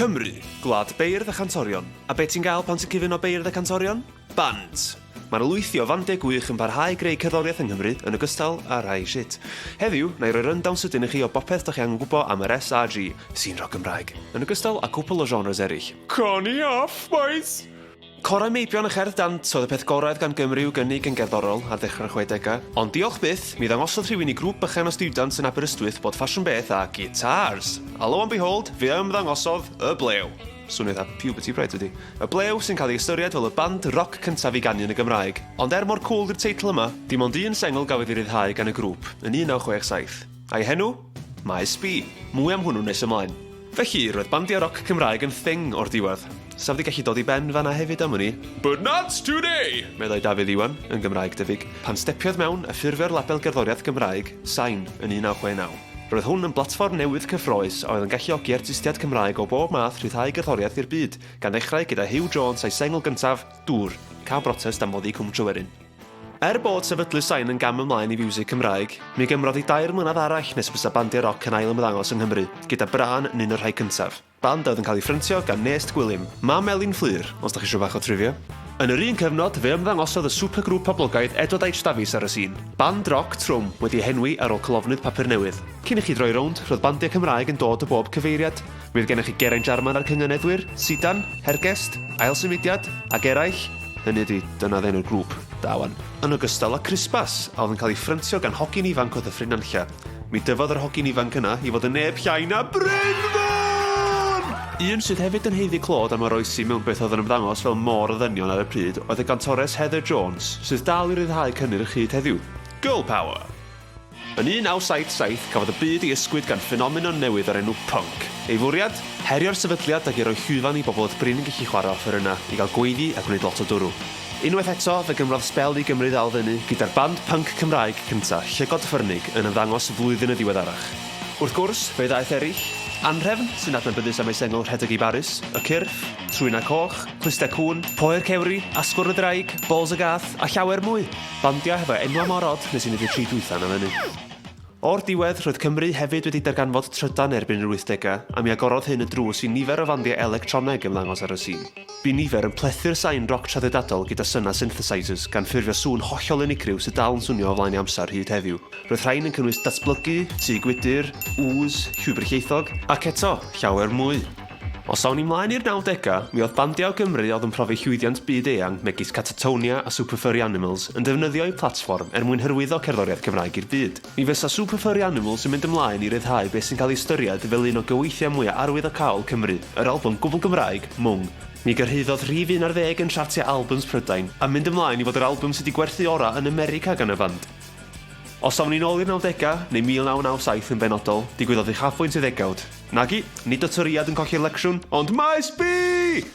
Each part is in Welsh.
Cymru, gwlad beirdd a chantorion. A be ti'n gael pan ti'n cyfuno beirdd a cantorion? Bands! Mae 'na lwythi o fandiau gwych yn parhau i greu cerddoriaeth yng Nghymru, yn ogystal â rhai shit. Heddiw, na i roi rundown sydyn i chi o bopeth dach chi angen gwybod am yr SRG, sîn roc Gymraeg. Yn ogystal â cwpl o genres eraill. Canu off, bois! Corau meibion a cherdd dant oedd y peth gorau oedd gan Gymru i'w gynnig yn gerddorol ar ddechrau'r chwedegau. Ond diolch byth, mi ddangosodd rhywun i grŵp bychan o stiwdants yn Aberystwyth bod ffasiwn beth â gitars! A lo and behold, fe ymddangosodd Y Blew! Swnio eitha puberty bride tydi? Y Blew sy'n cael ei ystyried fel y band roc cyntaf i ganu yn y Gymraeg. Ond er mor cŵl 'di'r teitl yma, dim ond un sengl gafodd ei ryddhau gan y grŵp, yn 1967. A'i henw? Maes B. Mwy am hwnnw nes ymlaen. Felly, roedd bandiau roc Cymraeg yn thing o'r diwedd. Sa fo 'di gallu dod i ben fan'na hefyd am wn i. But not today! Meddai Dafydd Iwan, yn Gymraeg debyg, pan stepiodd mewn a ffurfio'r label gerddoriaeth Gymraeg, Sain, yn 1969. Roedd hwn yn blatfform newydd cyffrous a oedd yn galluogi artistiaid Cymraeg o bob math rhyddhau gerddoriaeth i'r byd, gan ddechrau gyda Huw Jones a'i sengl gyntaf, Dŵr, cân brotest am foddi Cwm Tryweryn. Er bod sefydlu Sain yn gam ymlaen i fiwsig Cymraeg, mi gymrodd hi dair mlynedd arall nes y bysa bandiau roc yn ail-ymddangos yng Nghymru, gyda Brân yn un o'r rhai cyntaf. Band a oedd yn cael ei ffryntio gan Nest Gwilym, mam Elin Fflur, os dach chi isio bach o trivia. Yn yr un cyfnod, fe ymddangosodd y supergrŵp poblogaidd Edward H Dafis ar y sîn. Band roc trwm, wedi ei henwi ar ôl colofnydd papur newydd. Cyn i chi droi rownd, roedd bandiau Cymraeg yn dod o bob cyfeiriad. Mi oedd gennych chi Geraint Jarman a'r Cynganeddwyr, Sidan, Hergest, Ail Symudiad, ac eraill. Hynny ydi, dyna oedd enw'r grŵp. Da wan. Yn ogystal â Crispas, a oedd yn cael ei ffryntio gan hogyn ifanc o Ddyffryn Nantlle. Mi dyfodd yr hogyn ifanc yna i fod yn neb llai na Bryn Fôn! Un sydd hefyd yn haeddu clod am oroesi mewn beth oedd yn ymddangos fel môr o ddynion ar y pryd oedd y gantores Heather Jones, sydd dal i ryddhau cynnyrch hyd heddiw. Girl power! Yn 1977, cafodd y byd ei ysgwyd gan ffenomenon newydd o'r enw punk. Ei fwriad? Herio'r sefydliad ac i roi llwyfan i bobl oedd brin yn gallu chwarae offerynnau, i gael gweiddi a gwneud lot o dwrw. Unwaith eto, fe gymrodd sbel i Gymru ddal fyny, gyda'r band punk Cymraeg cyntaf, Llygod Ffyrnig, yn ymddangos flwyddyn yn ddiweddarach. Wrth gwrs, fe ddaeth eraill. Anrhefn, sy'n adnabyddus am ei sengl Rhedeg i Baris, Y Cyrff, Trwynau Coch, Clustiau Cŵn, Poer Cewri, Asgwrn y Ddraig, Balls y Gath, a llawer mwy! Bandiau hefo enwa mor od nes i neud y tri dwytha na fyny. O'r diwedd, roedd Cymru hefyd wedi darganfod trydan erbyn yr wythdegau, a mi agorodd hyn y drws i nifer o fandiau electroneg ymddangos ar y sîn. Bu nifer yn plethu'r sain roc traddodadol gyda synau synthesizers, gan ffurfio sŵn hollol unigryw sydd dal yn swnio o flaen ei amser hyd heddiw. Roedd rhain yn cynnwys Datblygu, Tŷ Gwydr, Ooze, Llwybr Llaethog, ac eto, llawer mwy. Os awn ni mlaen i'r nawdegau, mi oedd bandiau o Gymru oedd yn profi llwyddiant byd eang, megis Catatonia a Super Furry Animals, yn defnyddio eu platfform er mwyn hyrwyddo cerddoriaeth Cymraeg i'r byd. Mi fysa Super Furry Animals yn mynd ymlaen i ryddhau beth sy'n cael ei ystyried fel un o gyweithiau mwyaf arwyddocaol Cymru, yr albwm gwbl Gymraeg, Mwng. Mi gyrhaeddodd rhif un ar ddeg yn siartiau albums Prydain, a mynd ymlaen i fod yr albwm sydd 'di gwerthu orau yn America gan y fand. Os awn ni'n ôl i'r nawdegau, neu 1997 yn benodol, digwyddodd uchafbwynt y ddegawd. Nagi, nid y Torïaid yn colli'r lecsiwn, ond Maes B!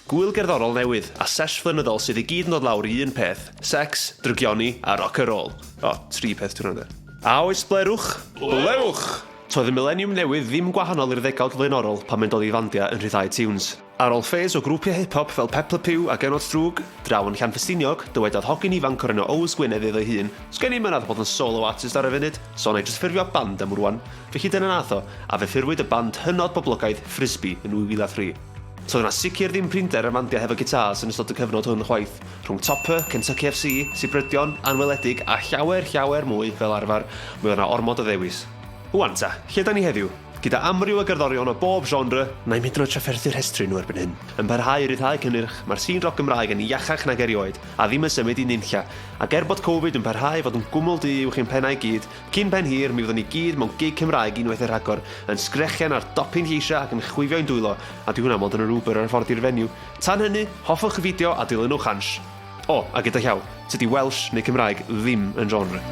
Gŵyl gerddorol newydd, a sesh flynyddol sydd i gyd yn dod lawr i un peth, secs, drygioni, a roc a rôl. O, tri peth 'di hwnna de. A oes blerwch? Blerwch! Toedd y mileniwm newydd ddim gwahanol i'r ddegawd flaenorol pan mae'n dod i fandiau yn rhyddhau tiwns. Ar ôl phase o grwpiau hip-hop fel Pep Le Pew a Genod Droog, draw yn Llanffestiniog, dywedodd hogyn ifanc o'r enw Ows Gwynedd iddo'i hun, Sgen i'm mynadd bod yn solo artist ar y funud, so wna i jyst ffurfio band am rwan. Felly dyna nath o, a fe ffurfwyd y band hynod boblogaidd Frizbee yn 2003. Toedd yna sicr ddim prinder ar fandiau hefo gitars yn ystod y cyfnod hwn chwaith, rhwng Topper, Kentucky FC, Sibrydion, Anweledig a llawer, llawer mwy, fel arfer, mi oedd yna ormod o ddewis. Ŵan ta, lle 'da ni heddiw? Gyda amryw o gerddorion o bob genre, na i'm hyd yn oed trafferthu rhestru nhw erbyn hyn, yn parhau i ryddhau cynnyrch, mae'r sîn roc Gymraeg yn iachach nag erioed, a ddim yn symud i nunlla. Ac er bod Covid yn parhau i fod yn gwmwl du uwch ein pennau i gyd, cyn pen hir, mi fyddwn ni gyd mewn gig Cymraeg unwaith yn rhagor, yn sgrechian ar dop ein lleisiau ac yn chwifio ein dwylo, a 'di hwnna mond yn yr Uber ar y ffordd i'r venue. Tan hynny, hoffwch y fideo a dilynwch Hansh. O, a gyda llaw, tydi Welsh neu Cymraeg ddim yn genre.